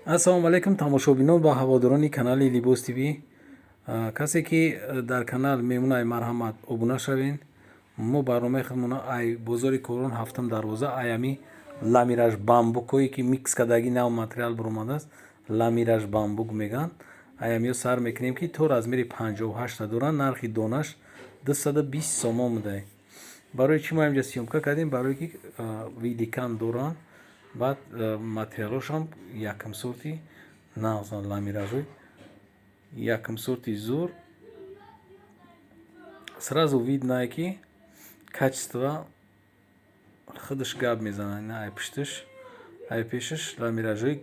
Ассалому алайкум, тамошобинон ва ҳаводорони канали Либос ТВ. Касе ки дар канал мемонай, марҳамат, обуна шавед. Мо барномаи худмона ай бозори Корон, ҳафтум дарвоза, ай ламираж бамбукое ки микс кардаги нав материал баромадааст, ламираж бамбук мегӯянд, аямиё сар мекунем, ки то размери 58-та доранд. Нархи донаш 220 сомон будай. Барои чӣ мо инҷа съёмка кардем? Барое ки великан доранд, баъд материалошам якм сорти нағзанд, ламиражои якм сорти зур. Сразу видно, ки качество худаш гап мезанад. На ай пушташ, ай пешаш ламиражои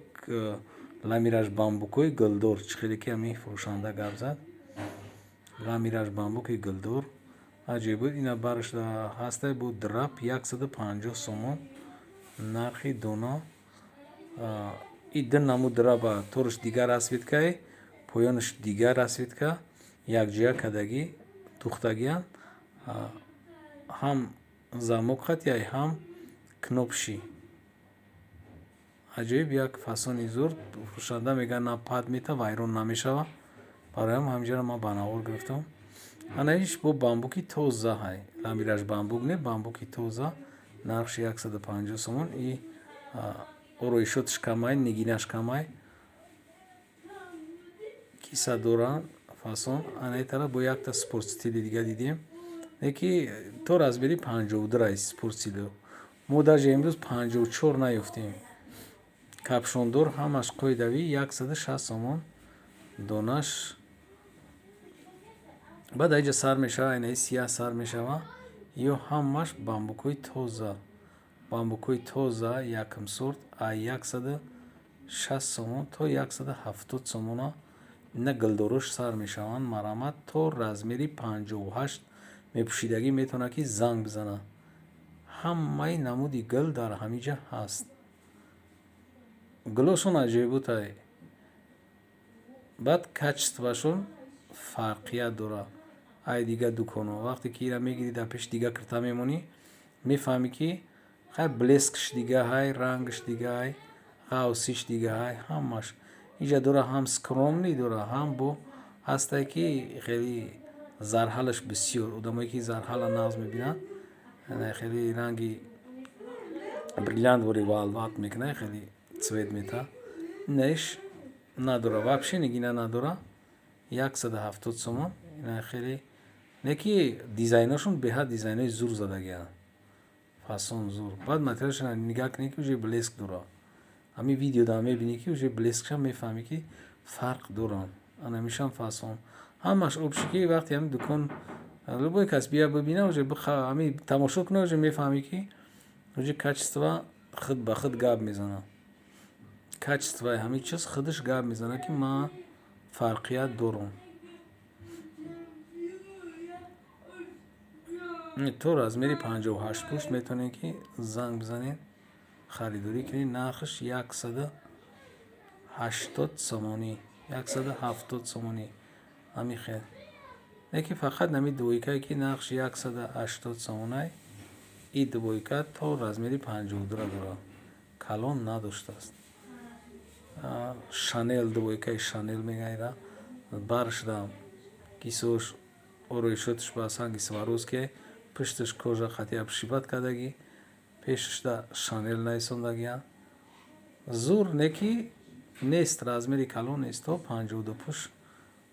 ламираж бамбукҳои гулдор. Чӣ хеле ки ҳамин фурӯшанда гап зад, ламираж бамбуки гулдор аҷоиб буд. Ина бараш ҳастай бо драп, 150 сомон нархи дона. И ду намуд драба: тораш дигар расцветкае, поёнаш дигар расцветка, якҷоя кардагӣ духтагианд, ҳам замок қатиай, ҳам кнопши. Аҷоиб як фасони зур. Фурӯшанда мегӯяд, на пад мета, вайрон намешавад. Барои ҳам ҳаминҷаро ман ба навор гирифтам. Ана иш бо бамбуки тоза ҳай, ламираж бамбук не, бамбуки тоза, нархш 150 сомон. И ороишоташ камай, нигинаш камай, киса доранд, фасон. Анаи тараф бо якта спорт стили дига дидем, не ки то размери 52 рай спорт стило. Мо даже имрӯз 54 наёфтем. Капюшондор, ҳамаш қоидавӣ, 160 сомон донаш. Баъд аиҷа сар мешава, айнаи сияҳ сар мешава. Ё ҳамаш бамбукҳои тоза, бамбукҳои тоза, якм сорт, а 160 сомон то 170 сомона. Ина гулдорош сар мешаванд. Марҳамат, то размери 58 мепӯшидагӣ метавонад, ки занг бизанад. Ҳамаи намуди гул дар ҳамин ҷа ҳаст. Гулошон аҷоиботай, баъд качествоашон фарқият дорад ай дигар дуконҳо. Вақте ки ира мегирӣ, дар пеши дигар кирта мемонӣ, мефаҳмӣ, ки хай блескш дигаҳай, рангш дигаҳай, ғавсиш дигаҳай, ҳамаш инҷа дора. Ҳам скромный дора, ҳам бо ҳастае, ки хеле зарҳалаш бисёр. Одамое ки зарҳала нағз мебинанд, хеле ранги бриллиантвори валват мекунад, хеле цвет метаҳад. Инаиш надора, вообще нигина надора, 170 сомон. Ина хеле не ки дизайношон беҳад дизайнои зур задагианд, фасон зур. Баъд материалашона нигаҳ кунед, ки уже блеск дорад. Ҳамин видеода мебинӣ, ки уже блескшам мефаҳмӣ, ки фарқ доранд. Анамишам фасон, ҳамаш общий, ки вақте ҳамин дукон любой кас бия бибина, уже ҳамин тамошо куна, уже мефаҳмӣ, ки уже качество худ ба худ гап мезанад. Качествои ҳамин чиз худаш гап мезанад, ки ман фарқият дорам. То размери 58 пушт метавонед, ки занг бизанед, харидорӣ кунед. Нархаш 180 сомонӣ, 170 сомонӣ, ҳамин хел. Лекин фақат ҳамин двойкае, ки нархш 180 сомонай, и двойка то размери 52-ра дорад, калон надоштааст. Шанел, двойкаи Шанел мегӯянд. Баршда кисош, ороишоташ ба санги Сваровский, пушташ кожа қатъи обшивать кардагӣ, пешашда Шанел нависондагианд. Зур, не ки нест, размери калон нест. То 52 пуш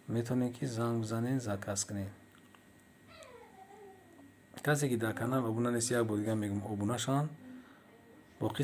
метавонед, ки занг бизанед, заказ кунед. Касе ки дар канал обуна нест, як бор дигар мегӯям, обуна шаванд. Боқӣ.